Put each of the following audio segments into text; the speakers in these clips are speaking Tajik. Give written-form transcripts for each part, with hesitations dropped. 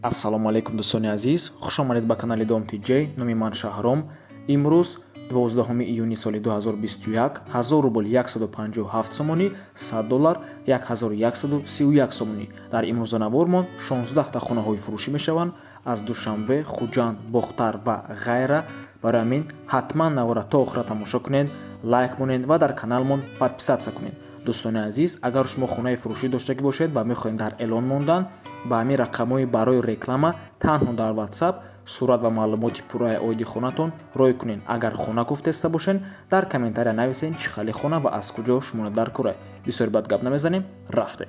Ассалому алайкум, дӯстони азиз, хуш омадед ба канали Дом Тиҷей. Номи ман Шаҳром. Имрӯз 12 июни соли 2021, 1000 рубл 157 сомонӣ, 100 доллар 1131 сомонӣ. Дар имрӯза навормон 16та хонаҳои фурӯшӣ мешаванд аз Душанбе, Хуҷанд, Бохтар ва ғайра. Барои ҳамин ҳатман навора то охира тамошо кунед, лайк монед ва дар каналмон подписаться кунед. Дӯстони азиз, агар шумо хонаи фурӯшӣ доштагӣ бошед ва мехоҳед дар эълон мондан, ба ҳамин рақамҳои барои реклама танҳо дар WhatsApp сурат ва маълумоти пурраи оиди хонатон рой кунед. Агар хона гуфтеста бошед, дар комментария нависед, чӣ хали хона ва аз куҷо шуморо дар кора. Бисёр бад гап намезанем, рафтем.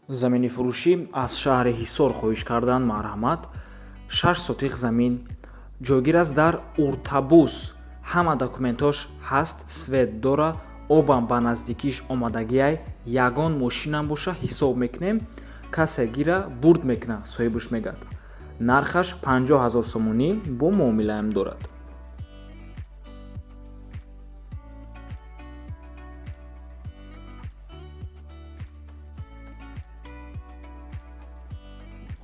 Замини фурӯшӣ аз шаҳри Ҳисор хоҳиш карданд, марҳамат. 6 сотих замин ҷойгир аст дар Уртабус. Ҳама документош ҳаст, свет дора, обам ба наздикиш омадагиай, ягон мошинам боша ҳисоб мекунем, касе гира бурд мекуна, соҳибаш мегӯяд. Нархаш 50 ҳазор сомонӣ, бо муомилаам дорад.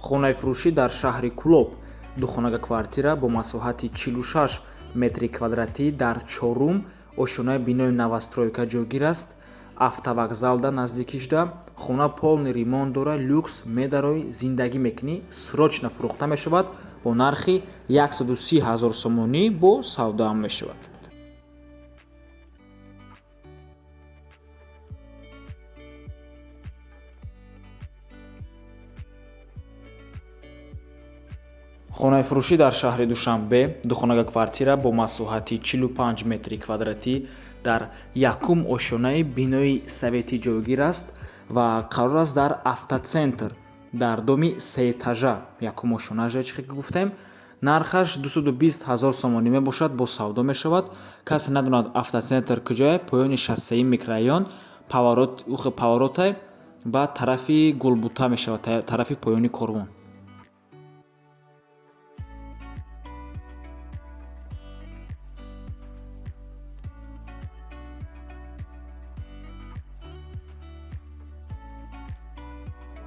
Хонаи фурӯшӣ дар шаҳри Кӯлоб, духонага квартира бо масоҳати 46 метри квадратӣ дар чорум ошёнаи бинои новостройка ҷойгир аст, автовокзалда наздикишда. Хона полный ремонт дора, люкс, медарои зиндагӣ мекунӣ. Срочно фурӯхта мешавад бо нархи 130 ҳазор сомонӣ, бо савдаам мешавад. Хонаи фурӯшӣ дар шаҳри Душанбе, духонага квартира бо масоҳати 45 метри квадратӣ дар якум ошёнаи бинои советӣ ҷойгир аст ва қарор аст дар автоцентр, дар доми сеэтажа, якум ошёнаша, чӣ ки гуфтем. Нархаш 220 ҳазор сомонӣ мебошад, бо савдо мешавад. Касе надонад автоцентр куҷое, поёни 63 микрорайон, поворот, поворотай ба тарафи Гулбута мешавад, тарафи поёни Корвон.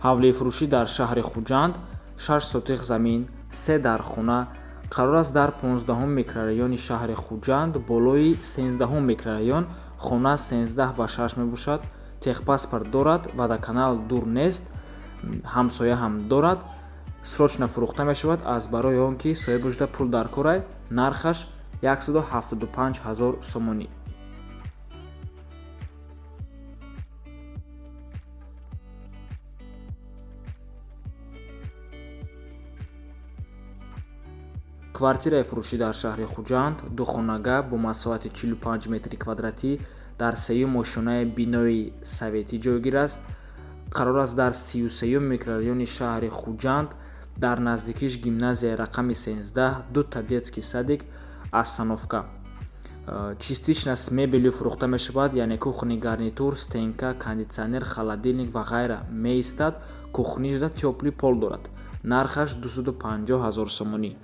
Ҳавлии фурӯшӣ дар шаҳри Хуҷанд, 6 сотих замин, се дархона, қарор аст дар 15 микрорайони шаҳри Хуҷанд, болои 13 микрорайон. Хона 13 ба 6 мебошад, техпаспорт дорад ва дар канал дур нест, ҳамсоя ҳам дорад. Срочно фурӯхта мешавад аз барои он ки соҳибашда пул дар корай. Нархаш 175 ҳазор сомонӣ. Квартираи фурӯшӣ дар шаҳри Хуҷанд, духонага бо масоҳати 45 метри квадратӣ дар сеюм ошёнаи бинои советӣ ҷойгир аст, қарор аст дар 33 микрорайони шаҳри Хуҷанд, дар наздикиш гимназияи рақами 13, дута детский садик, остановка. Частично с мебелью фурӯхта мешавад, яъне кухонный гарнитур, стенка, кондитсионер, холодильник ва ғайра меистад. Кухнишда тёплый пол дорад. Нархаш 250 ҳазор сомонӣ.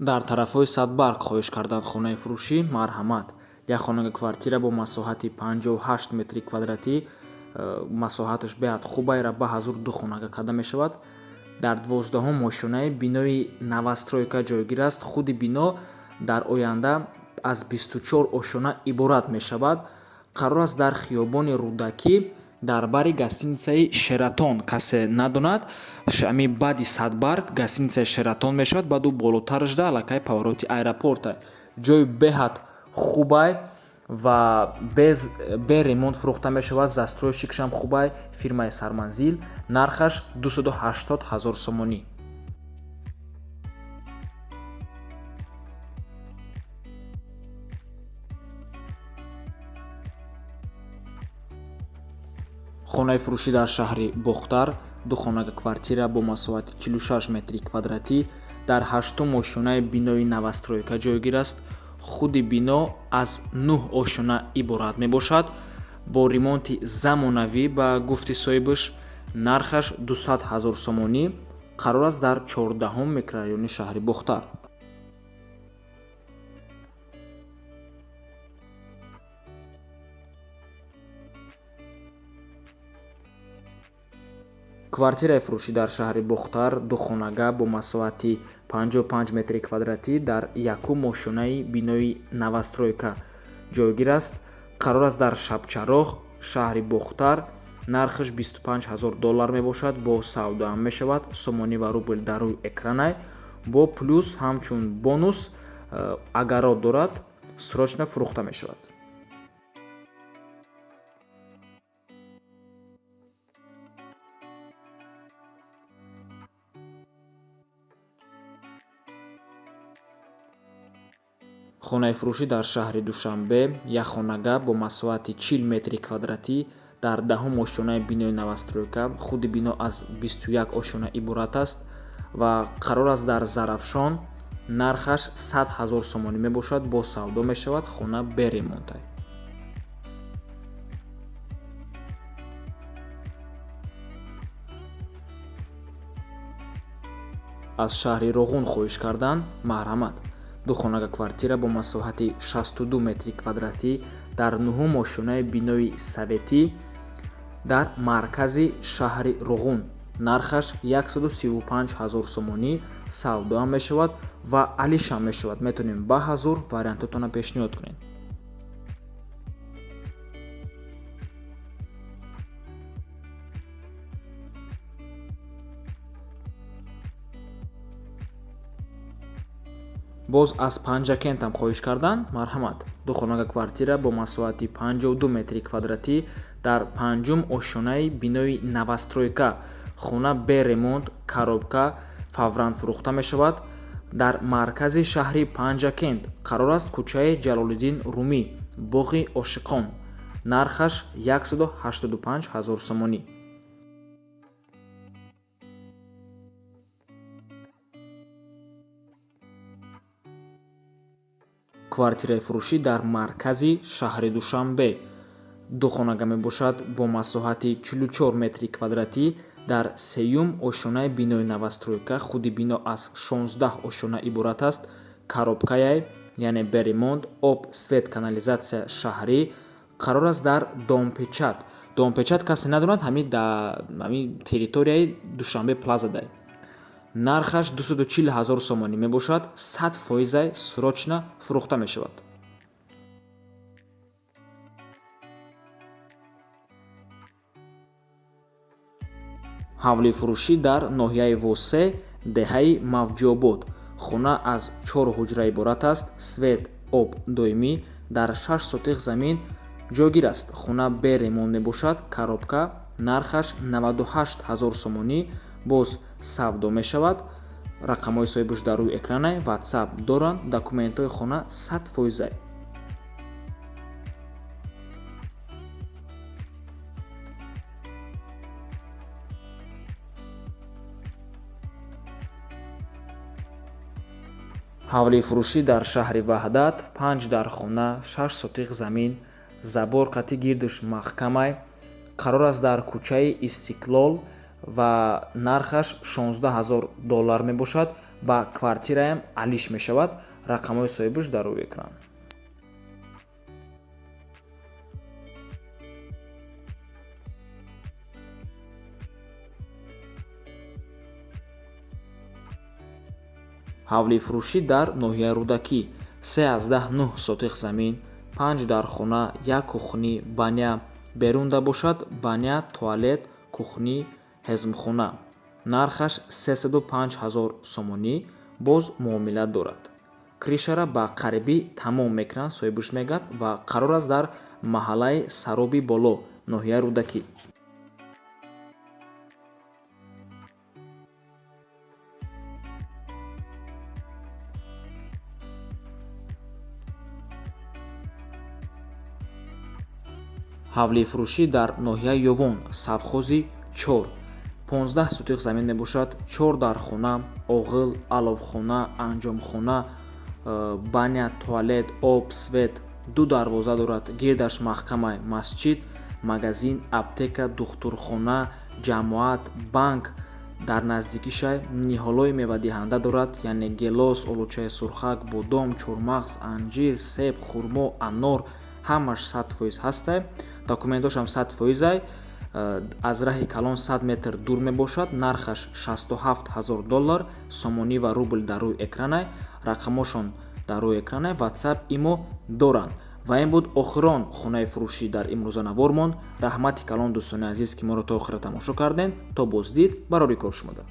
Дар тарафҳои Садбарг хоҳиш карданд хонаи фурӯшӣ, марҳамат. Як хонага квартира бо масоҳати 58 метри квадратӣ, масоҳаташ беҳад хубайра, ба ҳазур ду хонага карда мешавад. Дар 12 ошёнаи бинои новостройка ҷойгир аст. Худи бино дар оянда аз 24 ошёна иборат мешавад. Қарор аст дар хиёбони Рӯдакӣ, дар бари гостиницаи Шератон. Касе надонад, ами баъди Садбарг гостиницаи Шератон мешавад, баъду болотарашда аллакай повороти аэропорта. Ҷои беҳад хубай ва бе ремонт фурӯхта мешавад. Застройщикшам хубай, фирмаи Сарманзил. Нархаш 280 ҳазор сомонӣ. Хонаи фурӯшӣ дар шаҳри Бохтар, духонага квартира бо масоҳати 46 метри квадратӣ дар ҳаштум ошёнаи бинои новостройка ҷойгир аст. Худи бино аз нӯҳ ошёна иборат мебошад, бо ремонти замонавӣ, ба гуфти соҳибаш. Нархаш 200 ҳазор сомонӣ. Қарор аст дар 14-ум микрорайони шаҳри Бохтар. Квартираи фурӯшӣ дар шаҳри Бохтар, духонага бо масоҳати 55 метри квадратӣ дар якум ошёнаи бинои новостройка ҷойгир аст. Қарор аст дар Шабчароғ, шаҳри Бохтар. Нархаш 25 ҳазор доллар мебошад, бо савдоам мешавад. Сомонӣ ва рубл дар рӯи экранай. Бо плюс ҳамчун бонус огород дорад, срочно фурӯхта мешавад. Хонаи фурӯшӣ дар шаҳри Душанбе, як хонага бо масоҳати 40 метри квадратӣ дар 10-ум ошёнаи бинои новостройка. Худи бино аз 21 ошёна иборат аст ва қарор аст дар Зарафшон. Нархаш 100 ҳазор сомонӣ мебошад, бо савдо мешавад, хона беремонтай. Аз шаҳри Роғун хоҳиш кардан, марҳамат. Духонага квартира бо масоҳати 62 метри квадратӣ дар 9-ум ошёнаи бинои советӣ дар маркази шаҳри Роғун. Нархаш 135 ҳазор сомонӣ, савдоам мешавад ва алишам мешавад. Метавонем ба ҳазор вариантотона пешниҳод кунем. Боз аз Панҷакентам хоҳиш кардан, марҳамат. Духонага квартира бо масоҳати 52 метри квадратӣ дар 5-ум ошёнаи бинои новостройка. Хона бе ремонт, коробка, фавран фурӯхта мешавад. Дар маркази шаҳри Панҷакент қарор аст, кӯчаи Ҷалолиддин Румӣ, боғи Ошиқон. Нархаш 185 ҳазор сомонӣ. Квартираи фурӯшӣ дар маркази шаҳри Душанбе, духонага мебошад бо масоҳати 44 метри квадратӣ дар 3-юм ошёнаи бинои новостройка. Худи бино аз 16 ошёна иборат аст. Коробкаяй, яъне бе ремонт, об, свет, канализатсия шаҳрӣ. Қарор аст дар Домпечат. Домпечат касе надонад, ҳамин ҳамин территорияи Душанбе Плазадай. Нархаш 240 ҳазор сомонӣ мебошад, 100 фоизай, срочно фурӯхта мешавад. Ҳавлии фурӯшӣ дар ноҳияи Восе, деҳаи Мавҷиобод. Хона аз 4 ҳуҷра иборат аст, свет, об доимӣ, дар 6 сотих замин ҷойгир аст. Хона бе ремонт мебошад, коробка, нархаш 98 ҳазор сомонӣ, боз савдо мешавад. Рақамҳои соҳибаш дар рӯи экранай, WhatsApp доранд, документҳои хона 100 фоизай. Ҳавлии фурӯшӣ дар шаҳри Ваҳдат, 5 дар хона, 6 сотих замин, забор қати гирдуш маҳкамай. Қарор аст дар кӯчаи Истиқлол ва нархаш 16 ҳазор доллар мебошад. Ба квартираям алиш мешавад. Рақамҳои соҳибаш дар рӯи экран. Ҳавлии фурӯшӣ дар ноҳияи Рӯдакӣ, 3,9 сотих замин, 5 дар хона, 1 кухни, баня берунда бошад, баня, туалет, кухни, ҳезмхона. Нархаш 305 ҳазор сомонӣ, боз муомила дорад. Крышара ба қарибӣ тамом мекунанд, соҳибаш мегӯяд, ва қарор аст дар маҳаллаи Сароби Боло, ноҳияи Рӯдакӣ. Ҳавлии фурӯшӣ дар ноҳияи Ёвон, совхози 4, 15 сотих замин мебошад, 4 дар хона, оғил, аловхона, анҷомхона, баня, туалет, об, свет, 2 дарвоза дорад, гирдаш маҳкамай, масҷид, магазин, аптека, духтурхона, ҷамоат, банк, Дар наздикиша ниҳолҳои мевадиҳанда дорад, яъне гелос, олучаи сурхак, бодом, чормағз, анҷир, себ, хурмо, анор, ҳамаш 100% ҳастай. Документошам 100%-ай. Аз раҳи калон 100 метр дур мебошад. Нархаш 67 ҳазор доллар, сомонӣ ва рубл дар рӯи экранай, рақамошон дар рӯи экранай, WhatsApp, имо доранд. Ва ин буд охирон хонаи фурӯшӣ дар имрӯза навормон. Раҳмати калон, дӯстони азиз, ки моро то охира тамошо кардем. То боздид, барори кор шумода.